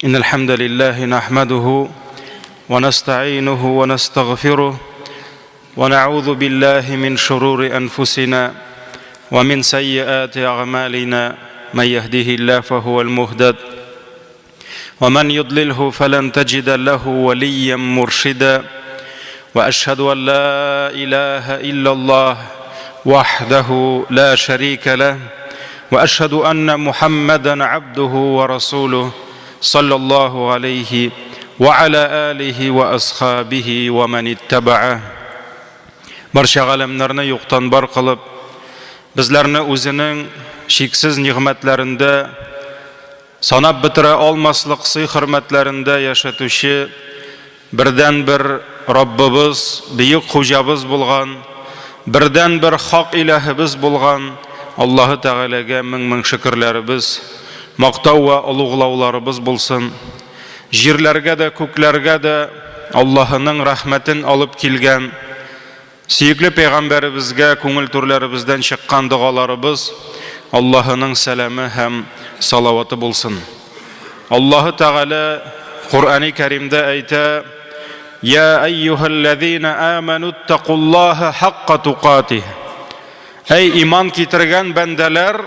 إن الحمد لله نحمده ونستعينه ونستغفره ونعوذ بالله من شرور أنفسنا ومن سيئات أعمالنا من يهده الله فهو المهتد ومن يضلله فلن تجد له وليا مرشدا واشهد ان لا اله الا الله وحده لا شريك له واشهد ان محمدا عبده ورسوله صلى الله عليه وعلى اله واصحابه ومن اتبعه Барча галәмнәрне юктан бар кылып, безләрне үзенең чиксез нигъмәтләрендә Санап бетерә алмаслык сый-хөрмәтләрендә яшәтүче бердәнбер Раббыбыз, бөек Хуҗабыз булган, бердәнбер хак Иләһебез булган Аллаһы Тәгаләгә мең-мең шөкерләребез, мактау вә олуглауларыбыз булсын. Җирләргә дә, күкләргә дә Аллаһының рәхмәтен алып килгән, Сөекле пәйгамбәребезгә күңел түрләребездән чыккан догаларыбыз Аллаһының сәламе һәм салаваты булсын. Аллаһы Тәгалә Коръәни Кәримдә әйтә: "Я әйюһәлләзина аману иттакуллаһа хакка тукатих." Әй иман китергән бәндәләр,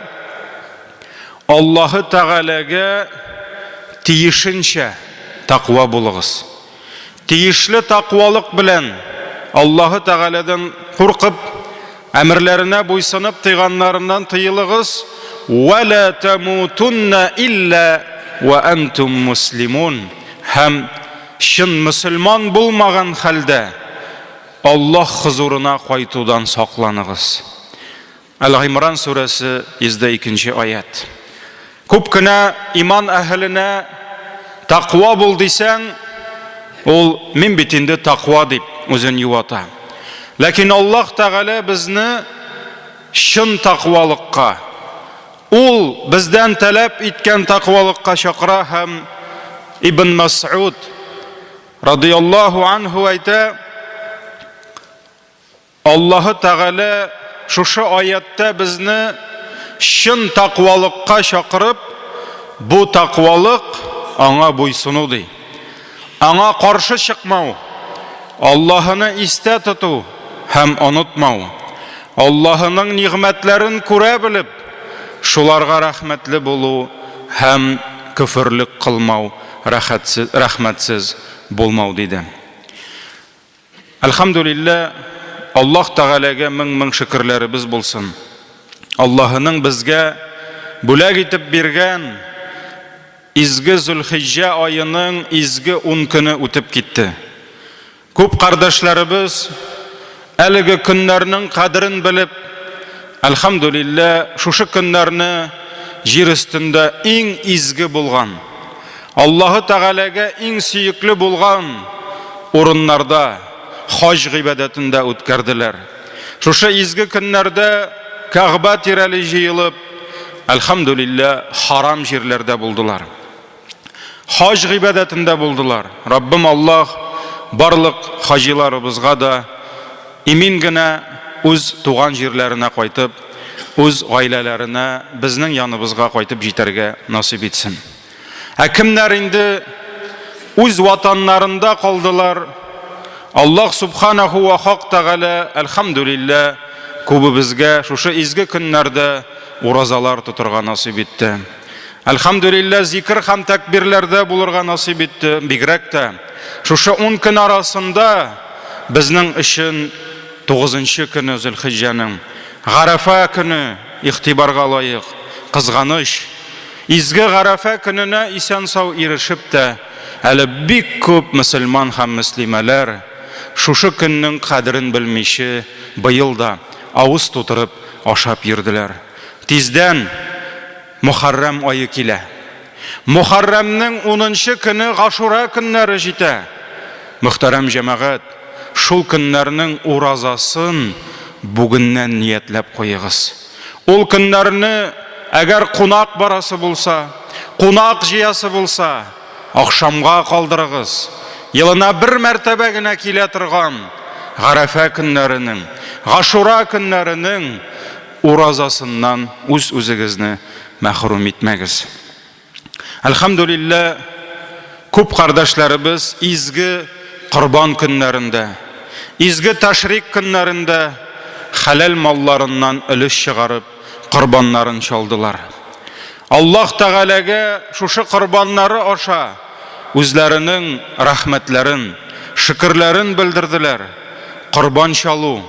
Аллаһы Тәгаләгә тиешенчә тәкъва булыгыз. Тиешле таквалык белән Аллаһы Тәгаләдән куркып, әмерләренә буйсынып тыйганнарыннан тыелыгыз, вә лә тәмутунна илля вә әнтум муслимун. Һәм чын мөселман булмаган хәлдә Аллаһ хозурына кайтудан сакланыгыз. Әл-Гыймран сүрәсе 102 нче аять. Күп кенә иман әһеленә таква бул дисәң, ул мин бит инде таква дип үзен юата. Ләкин Аллаһ Тәгалә безне чын таквалыкка, ул бездән таләп иткән таквалыкка чакыра һәм Ибн Мас'уд радияллаһу анһу әйтә, Аллаһы Тәгалә шушы аятьтә безне чын таквалыкка чакырып, бу таквалык аңа буйсыну ди. Аңа каршы чыкмау, Аллаһыны истә тоту һәм онытмау, Аллаһының нигъмәтләрен күрә белеп, шуларга рәхмәтле булу һәм көферлек кылмау, рәхәтсез, рәхмәтсез булмау диде. Әлхәмдүлиллә, Аллаһ Тәгаләгә мең-мең шөкерләребез булсын. Аллаһының безгә бүләк итеп биргән изге Зөлхиҗҗә аеның изге ун көне үтеп китте. Күп кардәшләребез әлеге көннәрнең кадерен белеп, әлхәмдүлиллә, шушы көннәрне җир өстендә иң изге булган, Аллаһы Тәгаләгә иң сөекле булган урыннарда хаҗ гыйбадәтен дә үткәрделәр. Шушы изге көннәрдә Кәгъбә тирәли җыелып, әлхәмдүлиллә, харам җирләрдә булдылар. Хаҗ гыйбадәтендә булдылар. Раббым Аллаһ барлык хаҗиларыбызга да имин генә үз туган җирләренә кайтып, үз гаиләләренә, безнең яныбызга кайтып җитәргә насыйп итсен. Ә кемнәр инде үз ватаннарында калдылар? Аллаһ субханаху ва хак тәгалә, әлхәмдүлиллә, күбебезгә шушы изге көннәрдә уразалар тотырга насыйп итте. Әлхәмдүлиллә, зикр һәм тәкбирләрдә булырга насыйп итте. Бигрәк тә шушы 10 көн арасында безнең өчен 9 көне Зөлхиҗҗәнең Гарәфә көне игътибарга лаек, кызганыч. Изге Гарәфә көненә исән-сау ирешеп тә, әле бик күп мөселман һәм мөслимәләр шушы көннең кадерен белмиче быел да авыз тутырып ашап йөрделәр. Тиздән Мөхәррәм ае килә. Мөхәррәмнең унынчы көне Гашура көннәре җитә. Мөхтәрәм җәмәгать, шул көннәрнең уразасын бүгеннән ниятләп куегыз. Ул көннәрне, әгәр кунак барасы булса, кунак җыясы булса, ахшамга калдырыгыз. Елына бер мәртәбә генә килә торган Гарәфә көннәренең, Гашура көннәренең уразасыннан үз-үзегезне мәхрүм итмәгез. Әлхәмдүлиллә, күп кардәшләребез изге Корбан көннәрендә, изге Тәшрик көннәрендә хәләл малларыннан өлеш чыгарып, корбаннарын чалдылар. Аллаһ Тәгаләгә шушы корбаннары аша үзләренең рәхмәтләрен, шөкерләрен белдерделәр. Корбан чалу,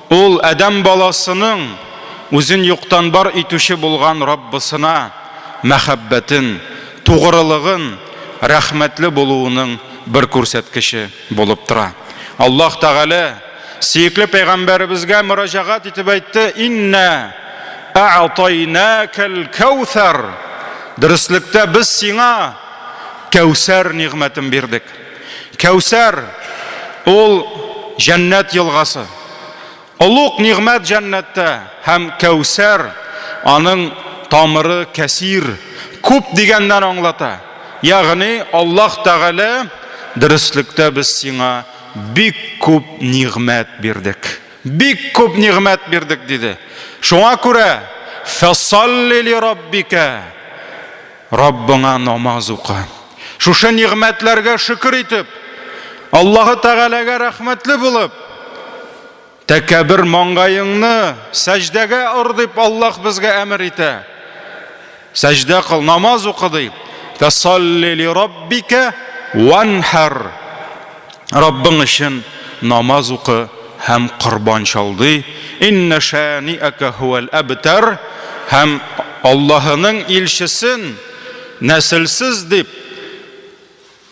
ул адәм баласының үзен юктан бар итүче булган Раббысына мәхәббәтен, тугрылыгын, рәхмәтле булуының бер күрсәткече булып тора. Аллаһ Тәгалә сөекле пәйгамбәребезгә мөрәҗәгать итеп әйтте, Инна а'тайнакал кәүсәр. Дөреслектә без сиңа Кәүсәр нигъмәтен бирдек. Кәүсәр ул җәннәт елгасы. Олуг нигъмәт җәннәттә һәм Кәүсәр аның тамыры кәсир, күп дигәннән аңлата. Ягъни Аллаһ Тәгалә дөреслектә без сиңа бик күп нигъмәт бирдек. Бик күп нигъмәт бирдек диде. Шуңа күрә фасалли ли раббика Раббыңа намаз укы. Шушы нигъмәтләргә шөкер итеп, Аллаһы Тәгаләгә рәхмәтле булып, тәкәбер маңгаеңны сәҗдәгә ор дип Аллаһ безгә әмер итә. Сәҗдә кыл, намаз укы ди. Фасалли ли раббика ванхар. Раббың өчен намаз укы һәм корбан чал ди. Инна шаниака хуәл әбтәр һәм Аллаһының илчесен нәселсез дип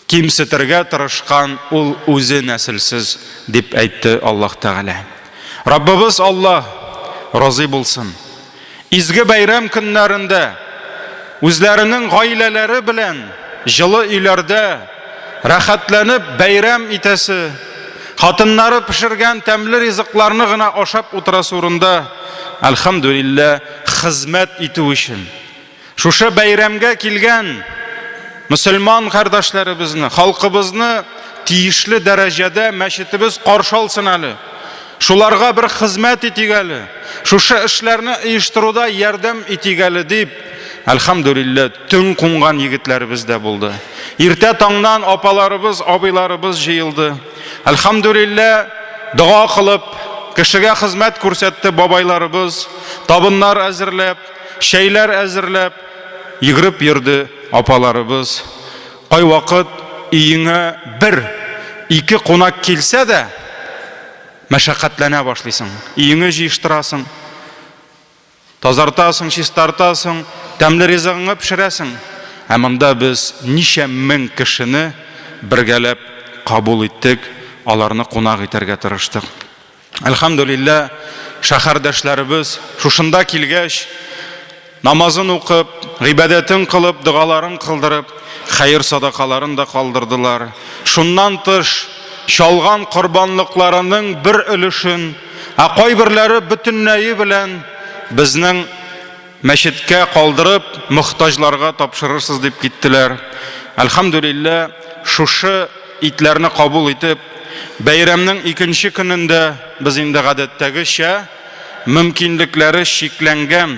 кимсетергә тырышкан ул үзе нәселсез дип әйтте Аллаһ Тәгалә. Раббыбыз Аллаһ разый булсын. Изге бәйрәм көннәрендә үзләренең гаиләләре белән җылы өйләрдә рәхәтләнеп бәйрәм итәсе, хатыннары пешергән тәмле ризыкларны гына ашап утырасы урында, әлхәмдүлилләһ, хезмәт итү өчен Шушы бәйрәмгә килгән мөселман кардәшләребезне, халкыбызны тиешле дәрәҗәдә мәчетебез каршы алсын әле. Шуларга бер хезмәт итик әле. Шушы эшләрне оештыруда ярдәм итик әле дип, әлхәмдүлилләһ, төн кунган егетләребез дә булды. Иртә таңнан апаларыбыз, абыйларыбыз җыелды. Әлхәмдүлилләһ, дога кылып, кешегә хезмәт күрсәтте бабайларыбыз, табыннар әзерләп, Чәйләр әзерләп, йөгереп йөрде апаларыбыз. Кайвакыт өеңә бер, ике кунак килсә дә, мәшәкатьләнә башлыйсың. Өеңе җыештырасың, тазартасың, чистартасың, тәмле ризыгыңны пешерәсең. Ә монда без ничә мең кешене бергәләп кабул иттек, аларны кунак итәргә тырыштык. Әлхәмдүлиллә, шәһәрдәшләребез шушында килгәч, намазын укып, гыйбадәтен кылып, догаларын кылдырып, хәер садакаларын да калдырдылар. Шуннан тыш, чалган корбанлыкларының бер өлешен, ә кайберләре бөтенләе белән безнең мәчеткә калдырып, мохтаҗларга тапшырырсыз дип киттеләр. Әлхәмдүлиллә, шушы итләрне кабул итеп, бәйрәмнең икенче көнендә без инде гадәттәгечә мөмкинлекләре чикләнгән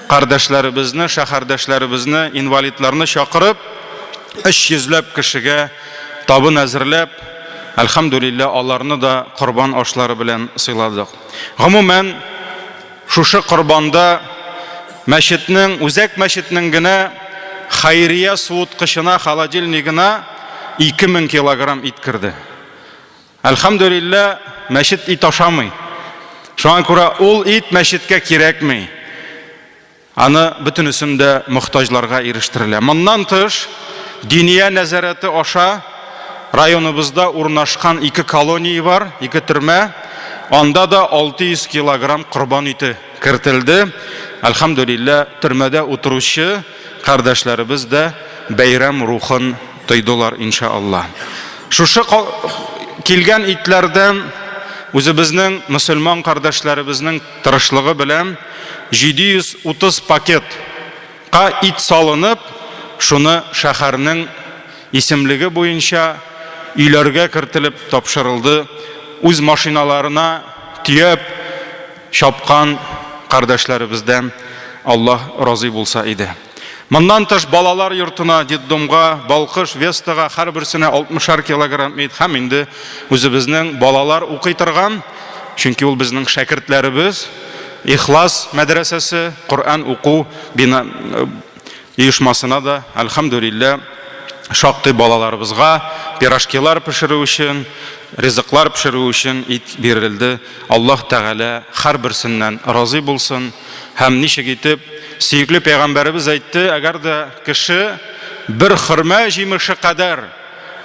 кардәшләребезне, шәһәрдәшләребезне, инвалидларны чакырып, өч йөзләп кешегә табын әзерләп, әлхәмдүлиллә, аларны да корбан ашлары белән сыйладык. Гомумән, Шушы корбанда мәчетнең, үзәк мәчетнең генә хәйрия суыткычына, холодильнигына 2000 килограмм ит керде. Әлхәмдүлиллә, мәчет ит ашамый. Шуңа күрә ул ит мәчеткә кирәкми. Аны бөтенесен дә мохтаҗларга ирештерелә. Моннан тыш, Диния нәзарәте аша районыбызда урнашкан ике колония бар, ике төрмә. Анда да 600 килограмм корбан ите кертелде. Әлхәмдүлилләһ, төрмәдә утыручы кардәшләребез дә бәйрәм рухын тойдылар, иншааллаһ. Шушы килгән итләрдән үзебезнең мөселман кардәшләребезнең тырышлыгы белән 730 пакет ка ит салынып, шуны шәһәрнең исемлеге буенча өйләргә кертелеп тапшырылды. Үз машиналарына төяп чапкан кардәшләребездән Аллаһ разый булса иде. Моннан тыш балалар йортына, детдомга, Балкыш, Вестага һәрберсенә 60 килограмм ит һәм инде үзебезнең балалар укый торган, чөнки ул безнең шәкертләребез, Ихлас мәдрәсәсе, Коръән уку бина оешмасына да, әлхәмдүлилләһ, шактый балаларыбызга пирожкилар пешерү өчен, ризыклар пешерү өчен ит бирелде. Аллаһ Тәгалә һәрберсеннән разый булсын. Һәм ничек итеп сөекле пәйгамбәребез әйтте, әгәр дә кеше бер хөрмә җимеше кадәр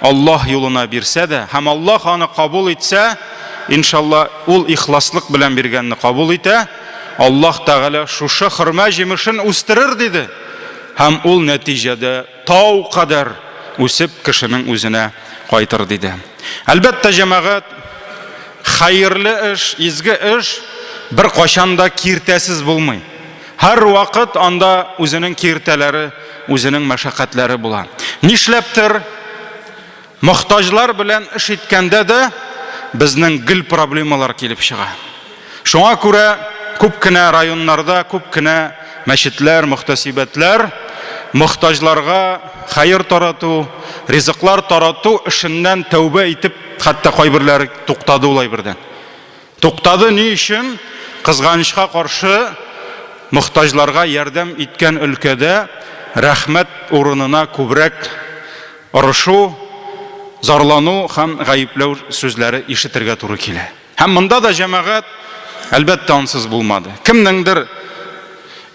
Аллаһ юлына бирсә дә һәм Аллаһ аны кабул итсә, иншалла, ул ихласлык белән биргәнне кабул итә, Аллаһ Тәгалә шушы хөрмә җимешен үстерер диде. Һәм ул нәтиҗәдә тау кадәр үсеп кешенең үзенә кайтыр диде. Әлбәттә, җәмәгать, Хәерле эш, изге эш беркайчан да киртәсез булмый. Һәрвакыт анда үзенең киртәләре, үзенең мәшәкатьләре була. Нишләптер, мохтаҗлар белән эш иткәндә дә безнең гел проблемалар килеп чыга. Шуңа күрә күп кенә районнарда, күп кенә мәчетләр, мөхтәсибәтләр мохтаҗларга хәер тарату, ризыклар тарату эшеннән тәүбә итеп, хәтта кайберләре туктады ул әйбердән. Туктады ни өчен? Кызганычка каршы, мохтаҗларга ярдәм иткән өлкәдә рәхмәт урынына күбрәк орышу, зарлану һәм гаепләү сүзләре ишетергә туры килә. Һәм монда да җәмәгать, әлбәттә, ансыз булмады. Кемнеңдер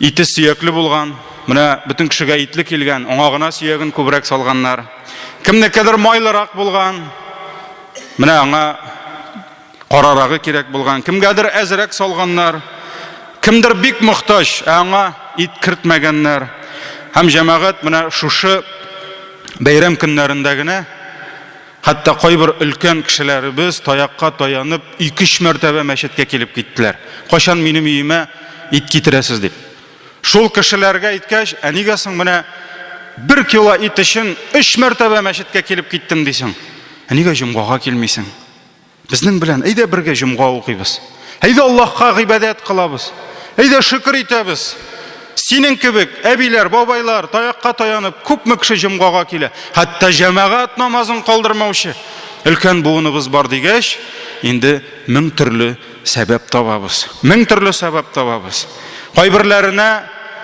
ите сөякле булган, менә бөтен кешегә итле килгән, аңа гына сөяген күбрәк салганнар. Кемнекедер майлырак булган, менә аңа карарагы кирәк булган. Кемгәдер әзрәк салганнар. Кемдер бик мохтаҗ, ә аңа ит кертмәгәннәр. Һәм җәмәгать менә шушы бәйрәм көннәрендә генә Хәтта кайбер өлкән кешеләребез таякка таянып ике-өч мәртәбә мәчеткә килеп киттеләр. Кайчан минем өемә ит китерәсез дип. Шул кешеләргә әйткәч, ә нигә соң менә бер кило ит өчен өч мәртәбә мәчеткә килеп киттем дисең? Ә нигә җомгага килмисең? Безнең белән әйдә бергә җомга укыйбыз. Әйдә Аллаһка гыйбадәт кылабыз. Әйдә шөкер итәбез. Синең кебек әбиләр, бабайлар таякка таянып күпме кеше җомгага килә. Хәтта җәмәгать намазын калдырмаучы өлкән буыныбыз бар дигәч, инде мең төрле сәбәп табабыз. Мең төрле сәбәп табабыз. Кайберләренә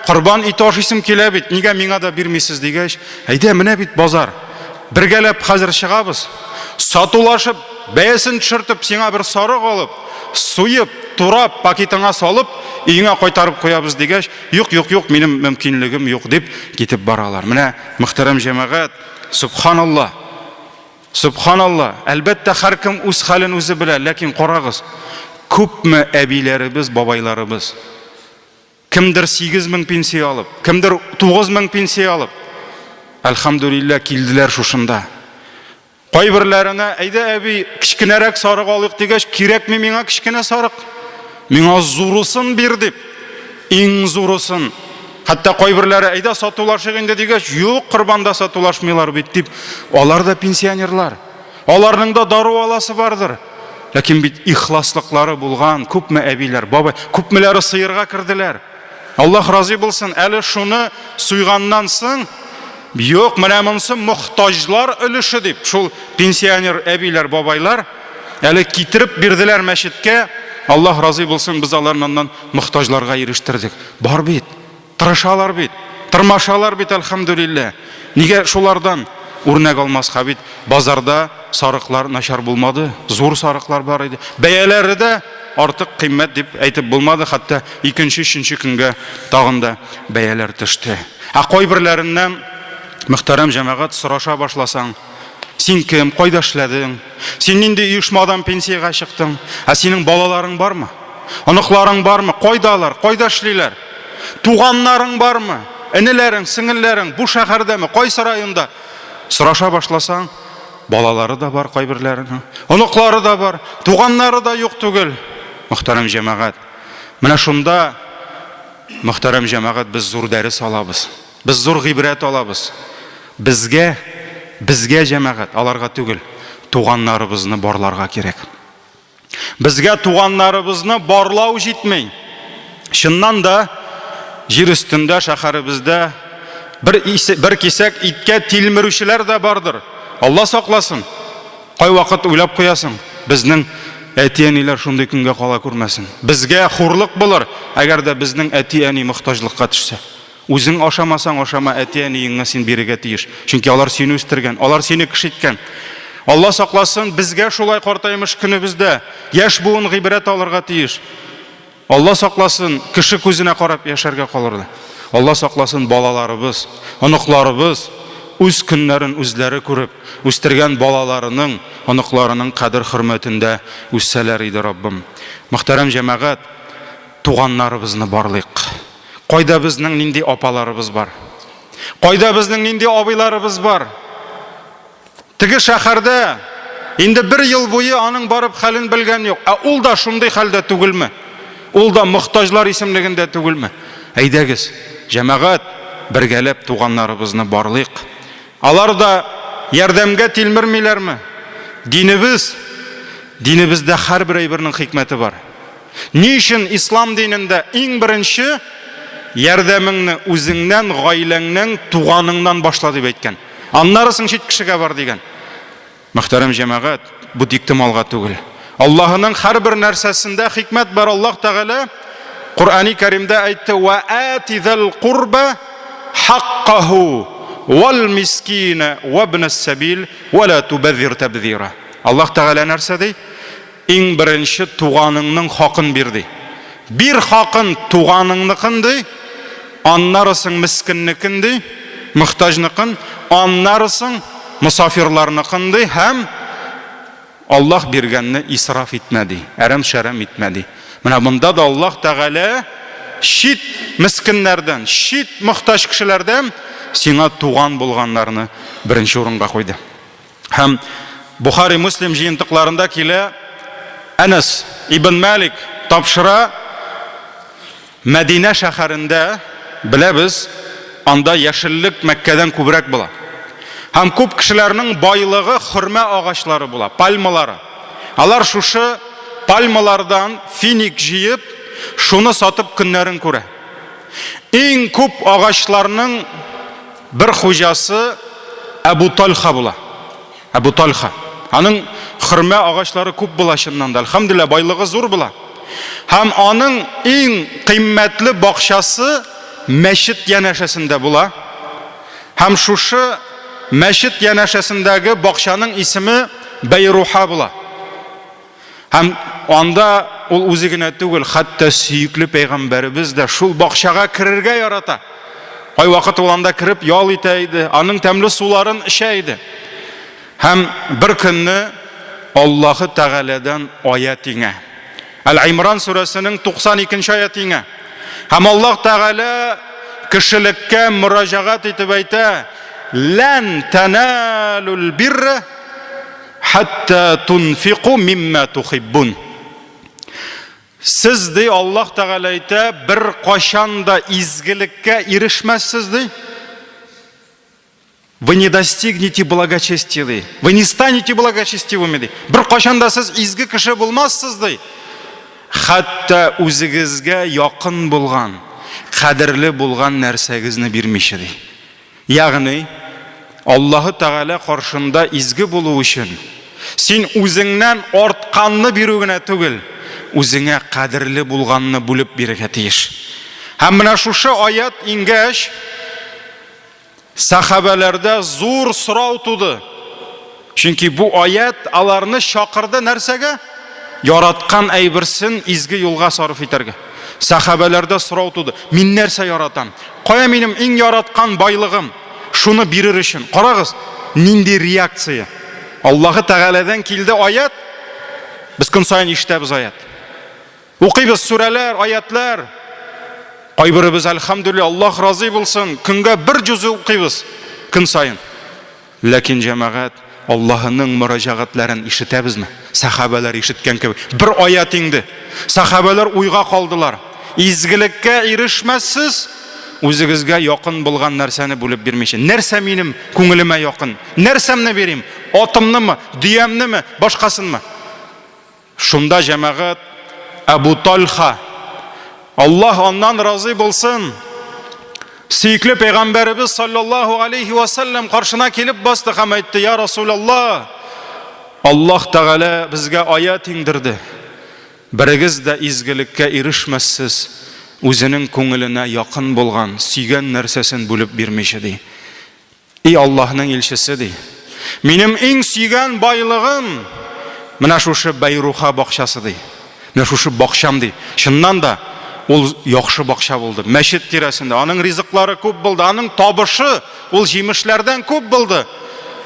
корбан ите ашыйсым килә бит, нигә миңа да бирмисез дигәч, әйдә менә бит базар. Бергәләп хәзер чыгабыз. Сатулашып, бәясен төшертеп, сиңа бер сарык алып, суеп, турап, пакетыңа салып, өеңә кайтарып куябыз дигәч, юк, юк, юк, минем мөмкинлегем юк дип китеп баралар. Менә, мөхтәрәм җәмәгать, субханалла. Субханалла, әлбәттә, һәркем үз хәлен үзе белә, ләкин карагыз, күпме әбиләребез, бабайларыбыз Кемдер 8000 пенсия алып, кемдер 9000 пенсия алып. Әлхәмдүлилләһ, килделәр шушында. Кайберләренә, әйдә әби, кечкенәрәк сарык алыйк дигәч, кирәкми миңа кечкенә сарык. Миңа зурысын бир дип, иң зурысын. Хәтта кайберләре, әйдә сатулашыйк инде дигәч, юк, корбанда сатулашмыйлар бит дип, алар да пенсионерлар. Аларның да дару аласы бардыр. Ләкин бит ихласлыклары булган күпме әбиләр, бабай, күпмеләре сыерга керделәр. Аллаһ разый булсын, әле шуны суйганнан соң, юк, менә монысы мохтаҗлар өлеше дип, шул пенсионер әбиләр, бабайлар әле китереп бирделәр мәчеткә. Аллаһ разый булсын, без аларны аннан мохтаҗларга ирештердек. Бар бит. Тырышалар бит, тырмашалар бит, әлхәмдүлилләһ. Нигә шулардан үрнәк алмаска бит? Базарда сарыклар начар булмады, зур сарыклар бар иде. Бәяләре дә артык кыйммәт дип әйтеп булмады, хәтта икенче, өченче көнгә тагын да бәяләр төште. Ә кайберләреннән, мөхтәрәм җәмәгать, сораша башласаң, син кем, кайда эшләдең, син нинди оешмадан пенсиягә чыктың, ә синең балаларың бармы? Оныкларың бармы? Кайда алар? Кайда эшлиләр? Туганнарың бармы? Энеләрең, сеңелләрең бу шәһәрдәме? Кайсы районда? Сораша башласаң, балалары да бар кайберләренең, оныклары да бар, туганнары да юк түгел. Мөхтәрәм җәмәгать, менә шунда, мөхтәрәм җәмәгать, без зур дәрес алабыз. Без зур гыйбрәт алабыз. Безгә, безгә җәмәгать, аларга түгел, туганнарыбызны барларга кирәк. Безгә туганнарыбызны барлау җитми. Чыннан да, җир өстендә, шәһәребездә Бер, бер кисәк иткә тилмерүчеләр дә бардыр. Алла сакласын. Кайвакыт уйлап куясың, безнең әти-әниләр шундый көнгә кала күрмәсен. Безгә хурлык булыр, әгәр дә безнең әти-әни мохтаҗлыкка төшсә. Үзең ашамасаң, ашама, әти-әниеңне син бирергә тиеш. Чөнки алар сине үстергән, алар сине кеше иткән. Алла сакласын, безгә шулай картаймыш көнебездә яшь буын гыйбрәт алырга тиеш. Алла сакласын, кеше күзенә карап яшәргә калыр да. Алла сакласын, балаларыбыз, оныкларыбыз үз көннәрен үзләре күреп, үстергән балаларының, оныкларының кадер-хөрмәтендә үссәләр иде, Раббым. Мөхтәрәм җәмәгать, туганнарыбызны барлыйк. Кайда безнең нинди апаларыбыз бар? Кайда безнең нинди абыйларыбыз бар? Теге шәһәрдә инде бер ел буе аның барып хәлен белгән юк. Ә ул да шундый хәлдә түгелме? Ул да мохтаҗлар исемлегендә түгелме? Әйдәгез, җәмәгать, бергәләп туганнарыбызны барлыйк. Алар да ярдәмгә тилмермиләрме? Динебез, динебездә һәрбер әйбернең хикмәте бар. Ни өчен ислам динендә иң беренче ярдәмеңне үзеңнән, гаиләңнән, туганыңнан башла дип әйткән? Аннары соң чит кешегә бар дигән. Мөхтәрәм җәмәгать, бу тиктомалга түгел. Аллаһының һәрбер нәрсәсендә хикмәт бар. Аллаһ Тәгалә Коръәни Кәримдә әйтте: "Ва атизал курба хаккаху вал мискина ва ибнас сабил ва ла тубаззир табзира". Аллаһ Тәгалә нәрсә ди? Иң беренче туганыңның хакын бир ди. Бир хакын туганыңныкын ди, аннары соң мескеннекен ди, мохтаҗныкын, аннары соң мосафирларныкын ди һәм Аллаһ биргәнне исраф итмә ди, әрәм-шәрәм итмә ди. Менә монда да Аллаһ Тәгалә чит мескеннәрдән, чит мохтаҗ кешеләрдән сиңа туган булганнарны беренче урынга куйды. Һәм Бухари Муслим җыентыкларында килә Әнәс ибн Малик тапшыра Мәдинә шәһәрендә беләбез, анда яшеллек Мәккәдән күбрәк була. Һәм күп кешеләрнең байлыгы хөрмә агачлары була, пальмалары. Алар шушы пальмалардан финик җыеп, шуны сатып көннәрен күрә. Иң күп агачларның бер хуҗасы Әбу Тальха була. Әбу Тальха. Аның хөрмә агачлары күп була чыннан да. Әлхәмдүлилләһ, байлыгы зур була. Һәм аның иң кыйммәтле бакчасы мәчет янәшәсендә була. Һәм шушы мәчет янәшәсендәге бакчаның исеме Бәйруха була. Һәм анда ул үзе генә түгел, хәтта сөекле пәйгамбәребез дә шул бакчага керергә ярата. Кайвакыт ул анда кереп ял итә иде, аның тәмле суларын эчә иде. Һәм бер көнне Аллаһы Тәгаләдән аят иңә. Әл-Имран сүрәсенең 92 аяты иңә. Һәм Аллаһ Тәгалә кешелеккә мөрәҗәгать итеп әйтә: "Лән таналул бирра Хәтта тунфику мимма тухиббун. Сез ди Аллаһ Тәгалә әйтә, бер кашан да изгелеккә ирешмәссез ди. Вы не достигнете благочестия ди. Вы не станете благочестивыми ди. Бер кашан да сез изге кеше булмассыз ди. Хәтта үзегезгә якын булган, кадерле булган нәрсәгезне бирмичә ди. Ягъни, Аллаһы Тәгалә каршында изге булу өчен, син үзеңнән артканны бирү генә түгел, үзеңә кадерле булганны бүлеп бирергә тиеш. Һәм менә шушы аят иңгәч, сәхабәләрдә зур сорау туды. Чөнки бу аят аларны чакырды нәрсәгә? Яраткан әйберсен изге юлга сарыф итәргә. Сәхабәләрдә сорау туды. Мин нәрсә яратам? Кая минем иң яраткан байлыгым? Шуны бирер өчен. Карагыз, нинди реакция. Аллаһы Тәгаләдән килде аят. Без көн саен ишетәбез аят. Укыйбыз сүрәләр, аятлар. Кайберебез, әлхәмдүлилләһ, Аллаһ разый булсын, көнгә бер җүзе укыйбыз көн саен. Ләкин җәмәгать Аллаһының мөрәҗәгатьләрен ишетәбезме? Сәхабәләр ишеткән кебек. Бер аят иңде. Сәхабәләр уйга калдылар. Изгелеккә ирешмәссез, үзегезгә якын булган нәрсәне бүлеп бирмичә. Нәрсә минем күңелемә якын? Нәрсәмне бирим? Атымнымы, дөямнеме, башкасынмы? Шунда җәмәгать Әбу Тальха, Аллаһ аннан разый булсын, Сөекле пәйгамбәребез саллаллаһу алейхи ва саллям каршына килеп басты һәм әйтте: "Я Расулаллаһ, Аллаһ Тәгалә безгә аят иңдерде. Берегез дә изгелеккә ирешмәссез, үзенең күңеленә якын булган, сөйгән нәрсәсен бүлеп бирмичә", ди. И Аллаһның илчесе, ди. Минем иң сөйгән байлыгым менә шушы Бәйруха бакчасы, ди. Менә шушы бакчам, ди. Чыннан да ул яхшы бакча булды. Мәчет тирәсендә аның ризыклары күп булды, аның табышы ул җимешләрдән күп булды.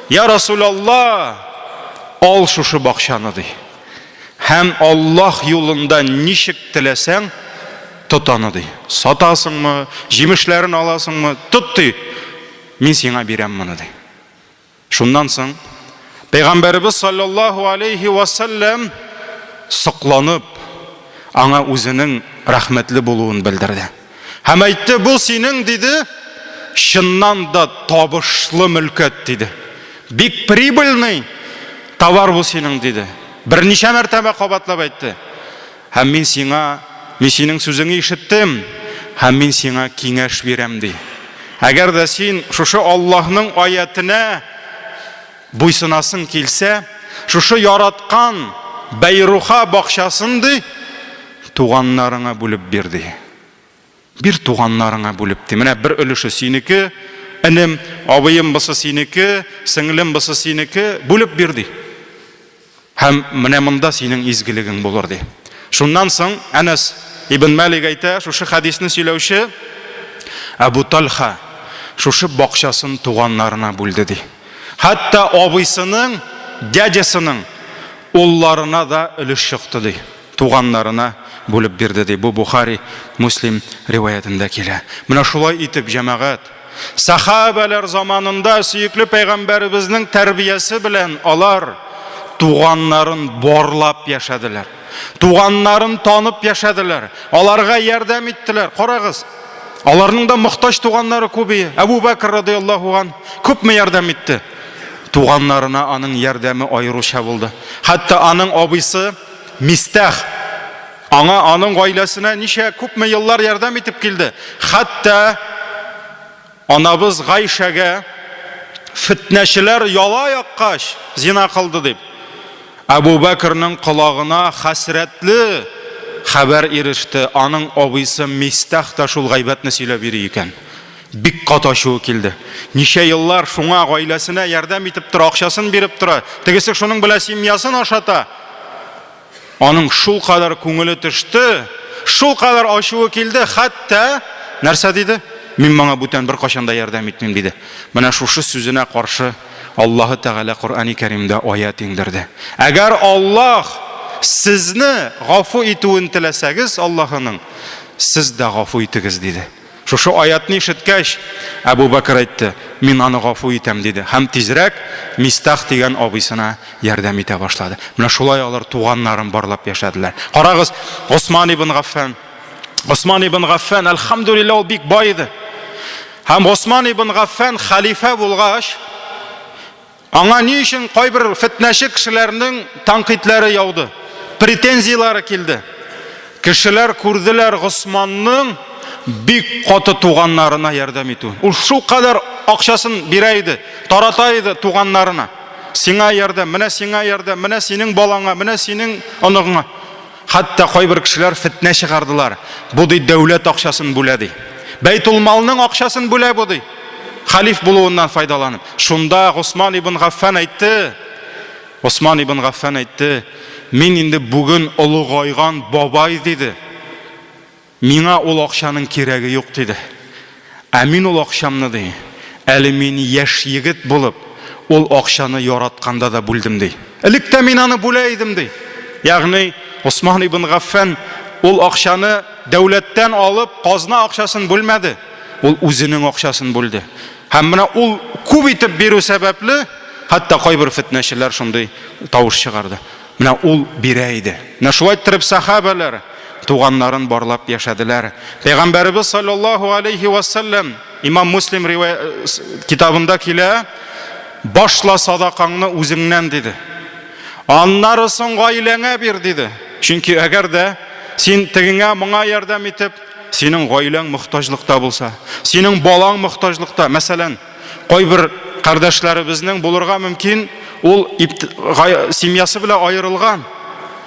Я Расулалла, ал шушы бакчаны, ди. Һәм Аллаһ юлында ничек теләсәң, тот аны, ди. Сатасыңмы, җимешләрен аласыңмы, тот, ди. Мин сиңа бирәм моны, ди. Шуннан соң Пәйгамбәребез саллаллаһу алейхи ва саллям сокланып, аңа үзенең рәхмәтле булуын белдерде. Һәм әйтте, бу синең, диде, чыннан да табышлы мөлкәт, диде. Бик прибыльный товар бу синең, диде. Берничә мәртәбә кабатлап әйтте. Һәм мин сиңа, мин синең сүзеңне ишеттем, һәм мин сиңа киңәш бирәм, ди. Әгәр дә син шушы Аллаһның аятенә буйсынасың килсә, шушы яраткан Бәйруха бакчасын, ди, туганнарыңа бүлеп бир, ди. Бир туганнарыңа бүлеп, ди. Менә бер өлеше синеке, энем, абыем бусы синеке, сеңлем бусы синеке, бүлеп бир, ди. Һәм менә монда синең изгелегең булыр, ди. Шуннан соң Әнәс ибн Мәлик әйтә, шушы хәдисне сөйләүче Әбу Талха шушы бакчасын туганнарына бүлде, ди. Хәтта абыйсының, дядясының улларына да өлеш чыкты, ди. Туганнарына бүлеп бирде, ди. Бу Бухари, Муслим риваятендә килә. Менә шулай итеп, җәмәгать, сәхабәләр заманында сөекле пәйгамбәребезнең тәрбиясе белән алар туганнарын барлап яшәделәр. Туганнарын танып яшәделәр. Аларга ярдәм иттеләр. Карагыз, аларның да мохтаҗ туганнары күп иде. Әбу Бәкр радияллаһу ан күпме ярдәм итте. Туганнарына аның ярдәме аеруча булды. Хәтта аның абыйсы Мистах аңа, аның гаиләсенә ничә күпме еллар ярдәм итеп килде. Хәтта анабыз Гайшәгә фетнәчеләр яла яккач, зина кылды дип, Әбу Бәкрнең колагына хәсрәтле хәбәр иреште. Аның абыйсы Мистах та шул гайбәтне сөйләп йөри икән. Бик каты ачуы килде. Ничә еллар шуңа гаиләсенә ярдәм итеп тора, акчасын биреп тора. Тегесе шуның белән семьясын ашата. Аның шул кадәр күңеле төште, шул кадәр ачуы килде, хәтта нәрсә диде? Мин моңа бүтән беркайчан да ярдәм итмим, диде. Менә шушы сүзенә каршы Аллаһы Тәгалә Коръәни Кәримдә аять иңдерде. Әгәр Аллаһ сезне гафу итүен теләсәгез, Аллаһының, сез дә гафу итегез, диде. Шушы аятны ишеткәч, Әбу Бәкер әйтте, Мин аны гафу итәм, диде һәм тизрәк Мистах дигән абыйсына ярдәм итә башлады. Менә шулай алар туганнарын барлап яшәделәр. Карагыз, Госман ибн Гаффан. Госман ибн Гаффан, әлхәмдүлилләһ, ул бик бай иде. Һәм Госман ибн Гаффан хәлифә булгач, Аңа ни өчен кайбер фетнәче кешеләрнең тәнкыйтьләре яуды, претензияләре килде? Кешеләр күрделәр Госманның бик каты туганнарына ярдәм итүен. Ул шулкадәр акчасын бирә иде, тарата иде туганнарына. Сиңа ярдәм, менә сиңа ярдәм, менә синең балаңа, менә синең оныгыңа. Хәтта кайбер кешеләр фетнә чыгардылар. Бу ди дәүләт акчасын бүлә ди. Бәйтулмалның акчасын бүлә бу ди. Халиф булуыннан файдаланып. Шунда Госман ибн Гаффан әйтте. Госман ибн Гаффан әйтте, мин инде бүген олыгайган бабай диде. Миңа ул акчаның кирәге юк, диде. Ә мин ул акчамны, ди, әле мин яшь егет булып, ул акчаны яратканда да бүлдем, ди. Элек тә мин аны бүлә идем, ди. Ягъни Усман ибн Гаффан ул акчаны дәүләттән алып, казна акчасын бүлмәде. Ул үзенең акчасын бүлде. Һәм менә ул күп итеп бирү сәбәпле, хәтта кайбер фетнәчеләр шундый тавыш чыгарды. Менә ул бирә иде. Менә шулай иттереп сахабәләр туганнарын барлап яшәделәр. Пәйгамбәребез саллаллаһу алейхи ва саллям Имам Муслим китабында килә, башла садакаңны үзеңнән диде. Аннары соң гаиләңә бир диде. Чөнки әгәр дә син тегеңә моңа ярдәм итеп, синең гаиләң мохтаҗлыкта булса, синең балаң мохтаҗлыкта, мәсәлән, кайбер кардәшләребезнең булырга мөмкин, ул семьясы белән аерылган,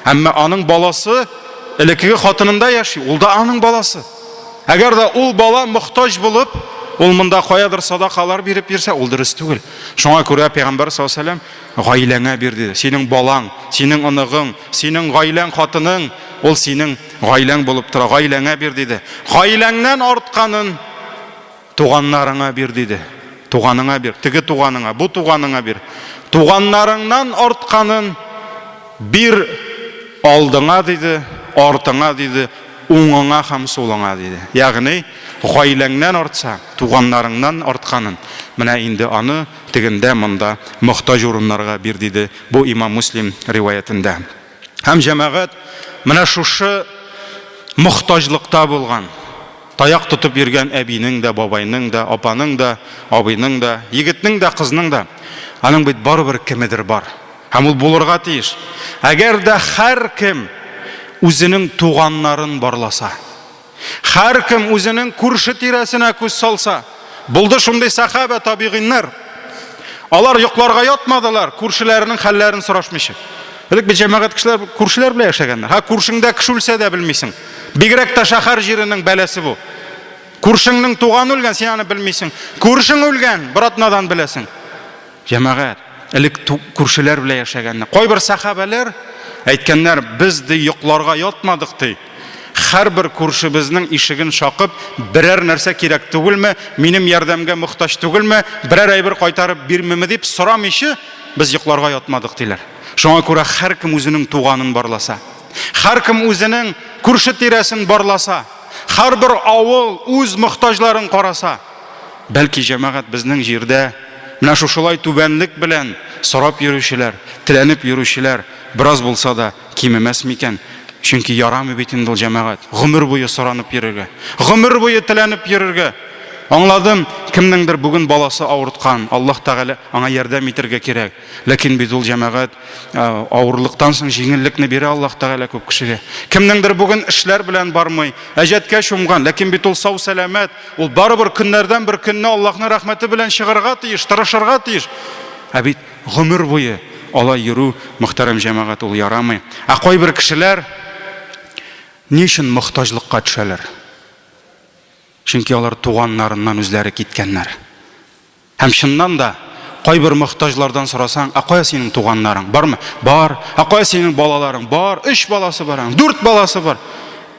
әмма аның баласы элеккеге хатынында яши, ул да аның баласы. Әгәр дә ул бала мохтаҗ булып, ул монда каядыр садакалар биреп йөрсә, ул дөрес түгел. Шуңа күрә Пәйгамбәр саллаллаһу алейһи ва сәлләм гаиләңә бир диде. Синең балаң, синең оныгың, синең гаиләң, хатының, ул синең гаиләң булып тора. Гаиләңә бир диде. Гаиләңнән артканын туганнарыңа бир диде. Туганыңа бир, теге туганыңа, бу туганыңа бир. Туганнарыңнан артканын бир алдыңа диде, артыңа диде, уңыңа һәм сулыңа диде. Ягъни гаиләңнән артса, туганнарыңнан артканын, менә инде аны тегендә монда мохтаҗ урыннарга бир диде. Бу имам Муслим риваятендә. Һәм җәмәгать менә шушы мохтаҗлыкта булган, таяк тотып йөргән әбинең дә, бабайның да, апаның да, абыйның да, егетнең дә, кызның да, аның бит барыбер кемедер бар. Һәм ул булырга тиеш. Әгәр дә һәркем үзенең туганнарын барласа, һәркем үзенең күрше тирәсенә күз салса, булды шундый сәхабә табигыйннар. Алар йокларга ятмадылар, күршеләренең хәлләрен сорашмыйча. Элек бит җәмәгать кешеләр күршеләр белән яшәгәннәр. Һә, күршеңдә кеше үлсә дә белмисең. Бигрәк тә шәһәр җиренең бәласе бу. Күршеңнең туганы үлгән, син аны белмисең. Күршең үлгән, бер атнадан беләсең. Җәмәгать, элек күршеләр белән яшәгәннәр. Кайбер сәхабәләр әйткәннәр, без ди йокларга ятмадык ди. Һәрбер күршебезнең ишеген шакып, берәр нәрсә кирәк түгелме, минем ярдәмгә мохтаҗ түгелме, берәр әйбер кайтарып бирмиме дип сорамыйча, без йокларга ятмадык диләр. Шуңа күрә һәркем үзенең туганын барласа, һәркем үзенең күрше тирәсен барласа, һәрбер авыл үз мохтаҗларын караса, Бәлки, җәмәгать безнең җирдә менә шушылай түбәнлек белән сорап йөрүчеләр, теләнеп йөрүчеләр бераз булса да кимемәс микән? Чөнки ярамый бит инде ул, җәмәгать, гомер буе соранып йөрергә, гомер буе теләнеп йөрергә. Аңладым, кемнеңдер бүген баласы авырткан, Аллаһ Тәгалә аңа ярдәм итәргә кирәк. Ләкин бит ул җәмәгать авырлыктан соң җиңеллекне бирә Аллаһ Тәгалә күп кешегә. Кемнеңдер бүген эшләр белән бармый, әҗәткә чумган, ләкин бит ул сау-сәламәт, Ул барыбер көннәрдән бер көнне Аллаһның рәхмәте белән чыгарга тиеш, тырышырга тиеш. Ә бит гомер буе алай йөрү, мөхтәрәм җәмәгать, ул ярамый. Ә кайбер кешеләр ни өчен мохтаҗлыкка төшәләр? Чөнки алар туганнарыннан үзләре киткәннәр. Һәм чыннан да, кайбер мохтаҗлардан сорасаң, ә кая синең туганнарың? Бармы? Бар. Ә кая синең балаларың? Бар. Өч баласы бар аның, дүрт баласы бар.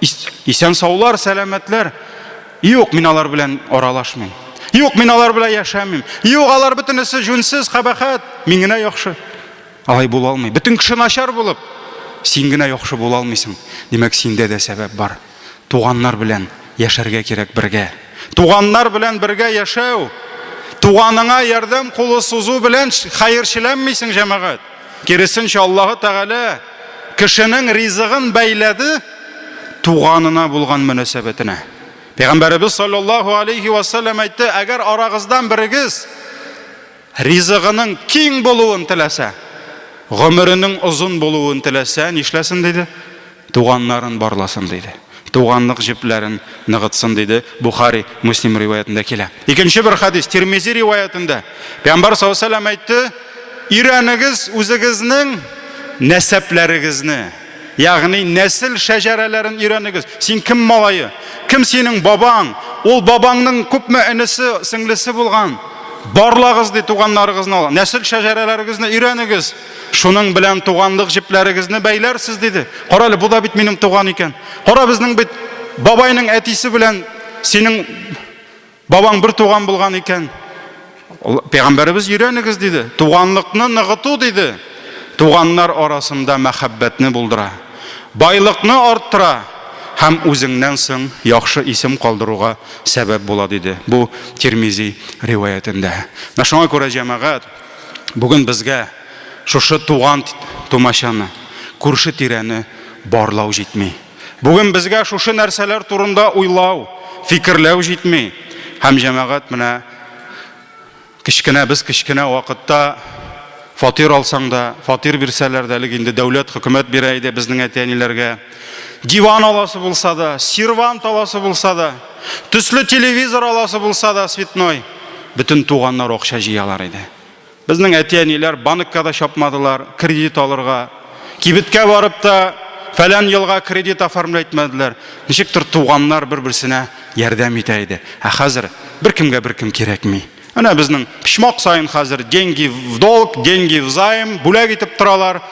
Исән саулар, сәламәтләр. Юк, мин алар белән аралашмыйм. Юк, мин алар белән яшәмим. Юк, алар бөтенесе җүнсез, кабахәт. Мин генә яхшы. Алай була алмый. Бөтен кеше начар булып, син генә яхшы була алмыйсың. Димәк, синдә дә сәбәп бар. Туганнар белән яшәргә кирәк бергә. Туганнар белән бергә яшәү, туганыңа ярдәм кулы сузу белән хәерчеләнмисең, җәмәгать. Киресенчә, Аллаһы Тәгалә кешенең ризыгын бәйләде туганына булган мөнәсәбәтенә. Пәйгамбәребез саллаллаһу алейхи ва саллям әйтте, әгәр арагыздан берегез Ризыгының киң булуын теләсә, гомеренең озын булуын теләсә, нишләсен диде? Туганнарын барласын диде. Туганлык җепләрен ныгытсын диде. Бухари, Муслим риваятендә килә. Икенче бер хадис Тирмизи риваятендә. Пәйгамбәр саллаллаһу алейһи әйтте, өйрәнегез үзегезнең нәсәпләрегезне. Ягъни нәсел шәҗәрәләрен өйрәнегез. Син кем малае? Кем синең бабаң? Ул бабаңның күпме энесе, сеңлесе булган? Барлагыз ди туганнарыгызны, нәсел шәҗәрәләрегезне өйрәнегез. Шуның белән туганлык җепләрегезне бәйләрсез диде. Кара әле, бу да бит минем туган икән. Кара, безнең бит бабайның әтисе белән синең Бабаң бер туган булган икән. Пәйгамбәребез өйрәнегез диде. Туганлыкны ныгыту диде. Туганнар арасында мәхәббәтне булдыра. Байлыкны арттыра һәм үзеңнән соң яхшы исем калдыруга сәбәп була диде. Бу Тирмизи риваятендә. Менә шуңа күрә җәмәгать бүген безгә шушы туган тумачаны, күрше тирәне барлау җитми. Бүген безгә шушы нәрсәләр турында уйлау, фикерләү җитми. Һәм җәмәгать менә кечкенә без кечкенә вакытта фатир алсаң да, фатир бирсәләр дә, элек инде дәүләт, хөкүмәт бирә иде безнең әти-әниләргә. Диван аласы булса да, сервант аласы булса да, төсле телевизор аласы булса да, цветной. Бөтен туганнар акча җыялар иде. Безнең әти-әниләр банкка да чапмадылар, кредит алырга. Кибеткә барып та фәлән елга кредит оформлять итмәделәр. Ничектер туганнар бер-берсенә ярдәм итә иде. Ә хәзер беркемгә беркем кирәкми. Әнә безнең почмак саен хәзер деньги в долг, деньги в займ бүләк итеп торалар,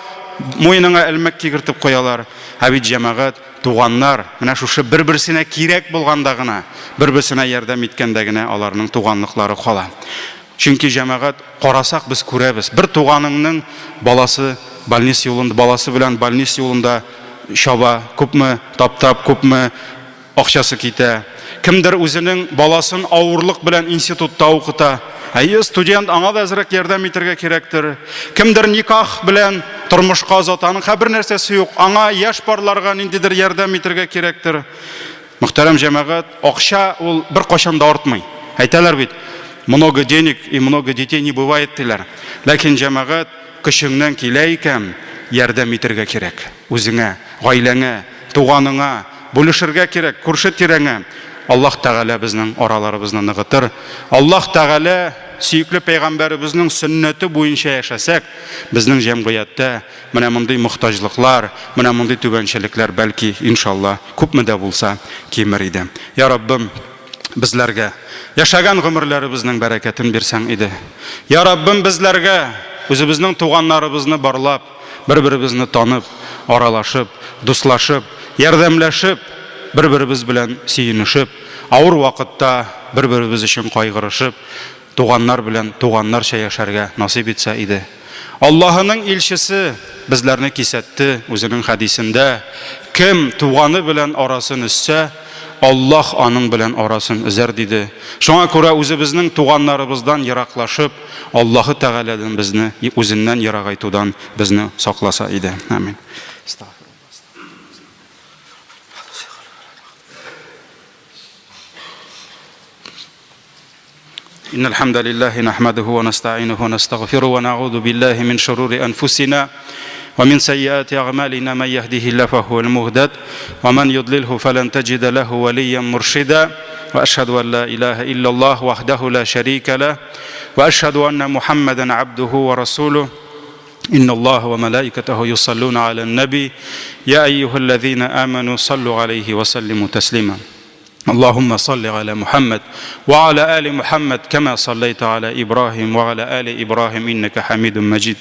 муеныңа элмәк кигертеп куялар. Ә бит җәмәгать, туганнар, менә шушы бер-берсенә кирәк булганда гына, бер-берсенә ярдәм иткәндә генә аларның туганлыклары кала. Чөнки җәмәгать, карасак без күрәбез, бер туганыңның баласы больница юлында, баласы белән больница юлында чаба, күпме таптап, күпме акчасы китә. Кемдер үзенең баласын авырлык белән институтта укыта. Әйе, студент, аңа да әзрәк ярдәм итәргә кирәктер. Кемдер никах белән тормышка озата, аның хәбер нәрсәсе юк, аңа яшь парларга ниндидер ярдәм итәргә кирәктер. Мөхтәрәм җәмәгать, акча ул беркайчан да артмый. Әйтәләр бит, много денег и много детей не бывает диләр. Ләкин җәмәгать, көчеңнән килә икән, ярдәм итәргә кирәк. Үзеңә, гаиләңә, туганыңа, бүлешергә кирәк, күрше-тирәңә. Аллаһ Тәгалә безнең араларыбызны ныгытыр. Аллаһ Тәгалә сөекле пәйгамбәребезнең сөннәте буенча яшәсәк, безнең җәмгыятьтә менә мондый мохтаҗлыклар, менә мондый түбәнчелекләр бәлки, иншалла, күпме дә булса кимер иде. Я Раббым, безләргә яшәгән гомерләребезнең бәрәкәтен бирсәң иде. Я Раббым, безләргә үзебезнең туганнарыбызны барлап, бер-беребезне танып, аралашып, дуслашып, ярдәмләшеп, бер-беребез белән сөенешеп, авыр вакытта бер-беребез өчен кайгырышып, туганнар белән туганнарча яшәргә насыйп итсә иде. Аллаһының илчесе безләрне кисәтте үзенең хәдисендә, кем туганы белән арасын өзсә, Аллаһ аның белән арасын өзәр, диде. Шуңа күрә үзебезнең туганнарыбыздан ераклашып, Аллаһы Тәгаләдән безне үзеннән ерагайтудан безне сакласа иде. Амин. إن الحمد لله نحمده ونستعينه ونستغفره ونعوذ بالله من شرور أنفسنا ومن سيئات أعمالنا من يهده الله فهو المهتد ومن يضلله فلن تجد له وليا مرشدا وأشهد أن لا إله إلا الله وحده لا شريك له وأشهد أن محمدا عبده ورسوله إن الله وملائكته يصلون على النبي يا أيها الذين آمنوا صلوا عليه وسلموا تسليما اللهم صل على محمد وعلى آل محمد كما صليت على إبراهيم وعلى آل إبراهيم إنك حميد مجيد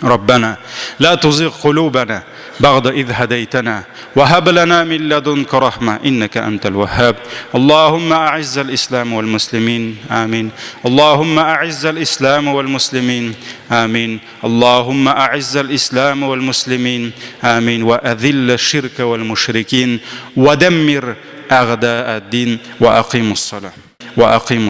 ربنا لا تزغ قلوبنا بعد إذ هديتنا وهب لنا من لدنك رحمة إنك أنت الوهاب اللهم أعز الإسلام والمسلمين آمين اللهم أعز الإسلام والمسلمين آمين اللهم أعز الإسلام والمسلمين آمين وأذل الشرك والمشركين ودمر أعداء الدين وأقيموا الصلاة وأقيموا.